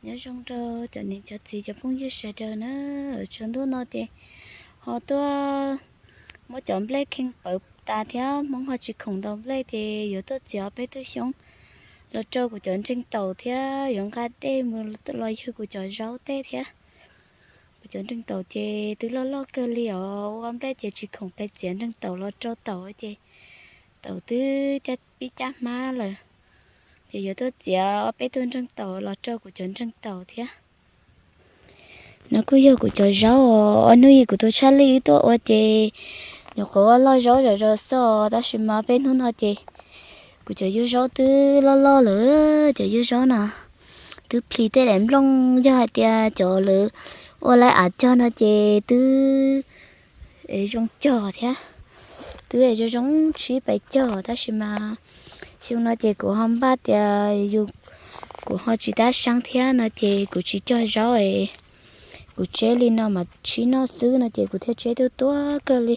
Nyob zoo rau cov niam cov txiv cov phooj ywg sawv daws na, tshav ntuj no ces ho tuaj muab cov nplej kheej pawv tas thiab Hmoob ho tsis khoom ntaus nplej ces yuav tuaj txiav ob peb tug xyoob los rau kuv cov nreeg taum thiab yuav nqa dej mus los ywg kuv cov zaub tej thiab. Kuv cov nreeg taum ces twb loj loj kawg li os, ua nplej ces tsis khoom pes txiav nreeg taum los rau taum ces taum twb caj pib caj hmab lawm. Ces yuav tuaj txiav ob peb tug nreeg taum los rau kuv cov nreeg taum thiab. No kuj yog kuv cov zaub os, ob hnub ib kuv tus tshaj lij wb tuaj ua ces nyuam qhuav loj zaub zom zaws xwb os, tab sis mas peb hnub no ces kuv cov yuag zaub twb loj loj lawm, cov yuag zaub no twb plhis tej daim nplooj, yog hais tias cov lawv ua lawv av cog no ces twb zoo cog thiab, twb zoo zoo sib pes cog, tab sis mas xyoo no ces kuv ho npaj tias yus, kuv ho tsis tab seeb thiab no ces kuv tsis cog zaub es kuv tseb li no mas sib noj xwb no ces kuv thiaj tseb tuaj tuaj kawg li.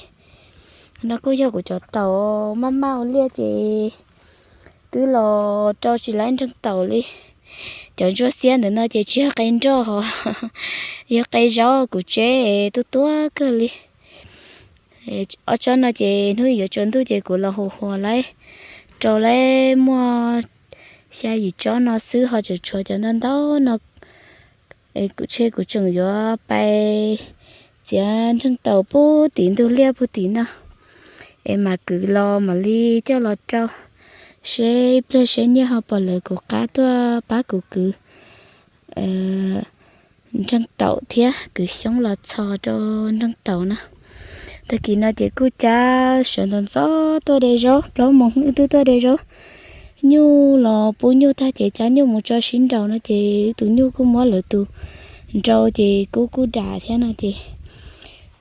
No kuj yog kuv cov taum maj maj ua liaj ces twb los rau tsis laib nreeg taum li. Cov ntsuab xiab ntawm no ces tsis yog qe nroj hos, yog qe zaub kuv tseb tuaj tuaj kawg li. Ob tsob no ces hnub yuav tsaus ntuj ces kuv los hu huas laib rau laib muaj xya yim tsob no xwb ho tseem tshuav cov ntau ntau no. Es kuv tshe kuv tseem yuav pais txiav nreeg taum puag tim ntug liaj puag tim no es mam kwv los mam li coj los rau, seb ib pliag seb nyiaj ho pom lawv kuv qab tuaj pab kuv kwv nreeg taum thiab kwv xyoob los txhos rau nreeg taum na. Tag kis no ces kuj cab sawv ntxov ntxov tuaj de zaub, plaub moos wb twb tuaj de zaub. Nyuj los pub nyuj tag ces cab nyuj mus tso sib nraus no ces tus nyuj kuj muab lawv tus nrau ces kuj kuj dam thiab no ces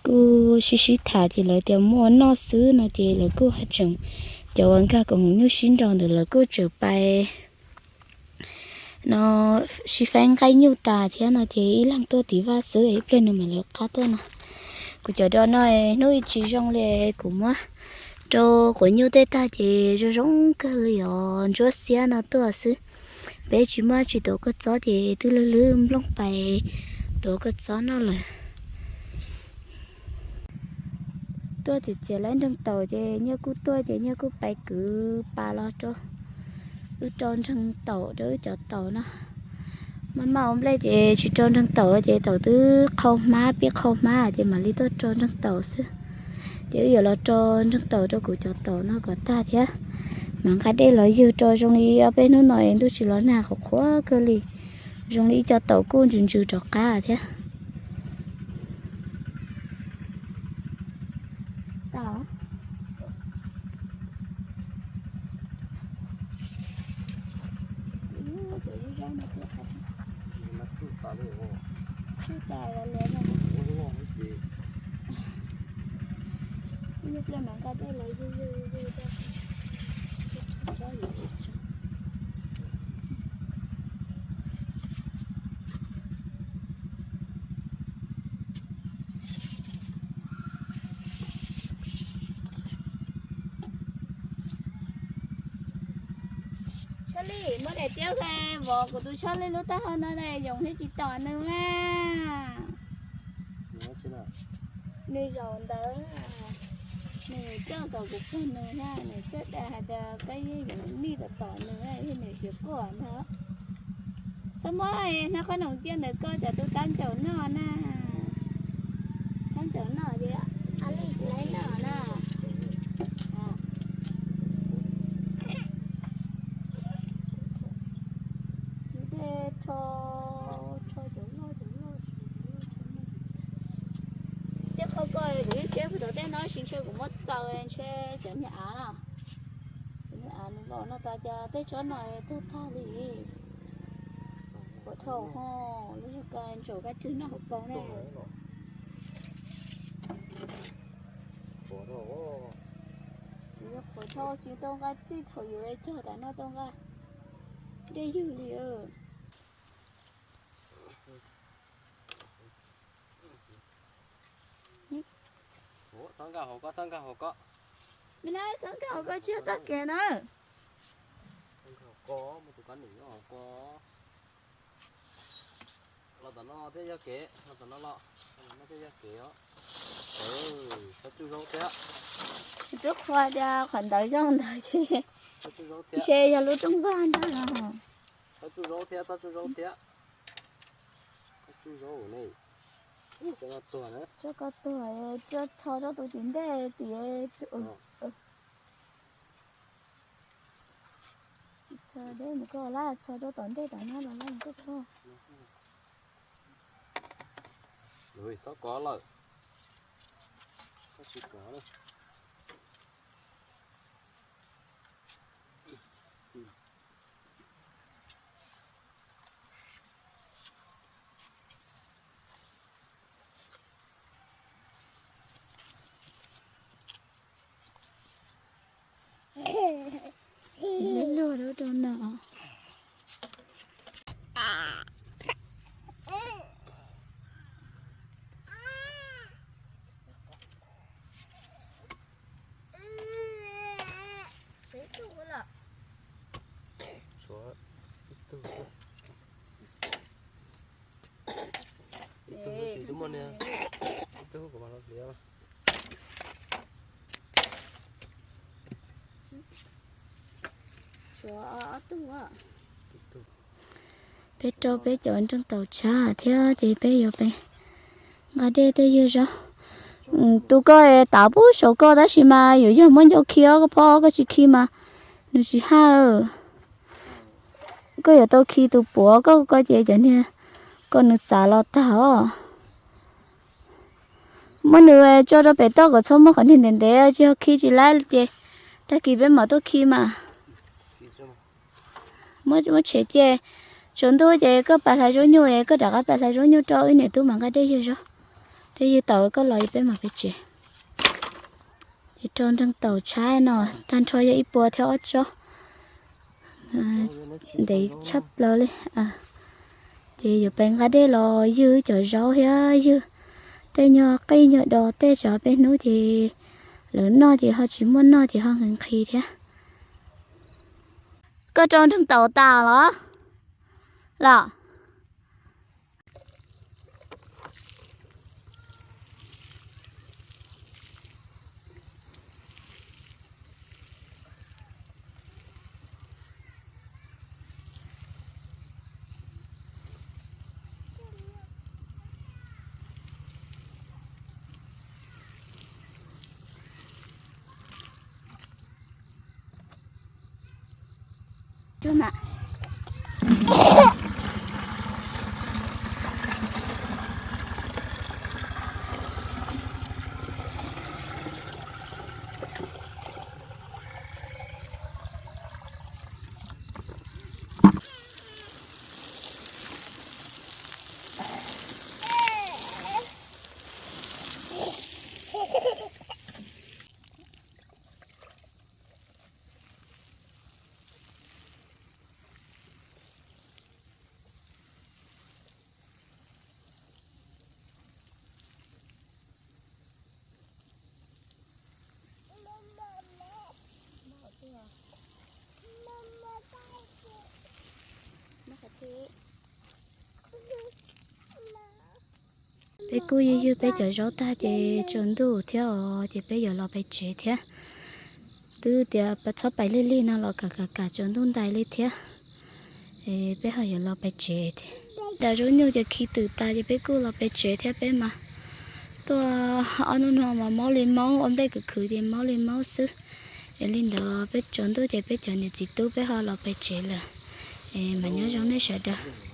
kuj sib sib tham ces lawv tias muab ua noj xwb no ces lawv kuj haj tseem, cov uas nkag koom haum nyuj sib nraus ntawd lawv kuj tseem pais no sib faib nqaij nyuj tas thiab no ces ib leeg tuaj tim vaj xwb ib pliag nws mam lawv qab tuaj no. Kuv cov dog no hnub ib tsis zoo li, kuv muab rau quav nyuj tej tag ces zoo zoo kawg li os, ntsuab xiab no tuaj xwb. Peb tsis muaj tsis tuav kua txob ces twb lwj lwb nplooj pais tuav kua txob noj lawm. Tuaj txiav txiav laib nreeg taum ces nyiaj kuj tuaj ces nyiaj kuj pais kwv pas los rau wb rau nreeg taum rau wb cov taum no. Maj maj ua nplej ces tsis rau nreeg taum ces taum twb qhau hmab pib qhau hmab ces mam li tuaj rau nreeg taum xwb. Ces wb yuav los rau nreeg taum rau kuv cov taum no kom tag thiab mam nqa dej los ywg rau. Zoo li ob peb hnub no es ntuj tsis los nag qhuav qhuav kawg li, zoo li ib co taum kuj ntsws ntsws rov qab thiab. Tshaj Lij, muab daim tiab qe vov kuv tus Tshaj Lij lub taub hau no yoov thiab tsis tom nws mas. Nws zaum ntawd, nws coj kom kuv pug nws thiab, nws coj da hais tias peb yeej yuav nij tom tom nws, yog nws siav quaj ntag. Txhob muab hnab qhob noom ciaj ntawm koj cov tub tab ntsaum noj na. Tab ntsaum noj ces a li tsis laib noj na. Tej qhov ko kuv yeej tseb puag tom tej no, sis ntshe kuv muab txaws ntshe cov niag av no, cov niag av nws los no tas cas tej tsob no tuag tag li. Qhuav dhau ho, lub yog ka ntsaum kab rwg noj hauv paus ne. Yog qhuav dhau tsis tau nqa txij thaum yuav cog tas no tau nqa dej ywg li. Xav nkag hauv ko, xav nkag hauv ko. Me na, xav nkag hauv ko tsis yog txoj kev na. Ko, muaj tus kab num nyob hauv ko. Tom no thiaj yog kev, tom no los, tom no thiaj yog kev os. Txhob tsuj zaub thiab. Twb qhua tias qhov ntawd zoo ntawd ces ntshe yog lub rooj vag ntag los. Txhob tsuj zaub thiab, txhob tsuj zaub thiab. Txhob tsuj zaub ne. Tso ko tuag, tso txho rau tus tim ntej tim. Txho deb mus koj laj txho rau tom ntej tom no los laj mus koj txho. Txhob kov lawm. Txhob tsis kov lawm. Luag rau rau no. Tshuav ib tug, ib tug, ib tug kuv mam los hliav. Peb rau peb cov nreej taus tshab thiab ces peb yuav pe nqa dej tej ywg zaub. Tus koj tav pub saum koj tab sis mas yuav yog muab ncau khi os, koj phob koj tsis khi mas nws tsis haj. Koj yuav tau khi tus puav koj, koj ces cov niag kom nws txav los tag os. Muab nws tso rau pem toj kom txhob muaj qhov niag ntev ntev, tsis yog khi tsis laib ces tag kis peb mam tuaj khi mas. Muab tshem cia, tsaus ntuj ces koj pais hlais zaub nyuj es koj rov qab pais hlais zaub nyuj rau wb niam tub mam nqa dej ywg zaub. Dej ywg tau koj los peb mam pem tsev. Ces rau nreej taus tshaib no tag nrho yog ib puas thiab ob tsob. Ntev tshaj plaws li. Ces yuav pem nqa dej los ywg cov zaub thiab ywg tej nyuag qij nyuag dos tej tsov peb hnub ces lawv noj ces ho tsis muaj noj ces ho nqhis nqhis thiab. Koj rau nreej taus tas los? Los. Peb kuj ywg ywg peb cov zaub tag ces tsaus ntuj thiab os, ces peb yuav los pem tsev thiab. Twb tias txhob pais lig lig no los kam kam kam tsaus ntuj ntais li thiab. Peb ho yuav los pem tsev thiab. Dav zaub nyuj ces khi twm tas ces peb kuj los pem tsev thiab. Peb mas tuaj ob hnub no mas maub li maub, ua nplej khwv khwv ces maub li maub xwb. Es li ntawd peb tsaus ntuj ces peb cov niam txiv tub peb ho los pem tsev lawm. Es mas nyob zoo nej sawv daws.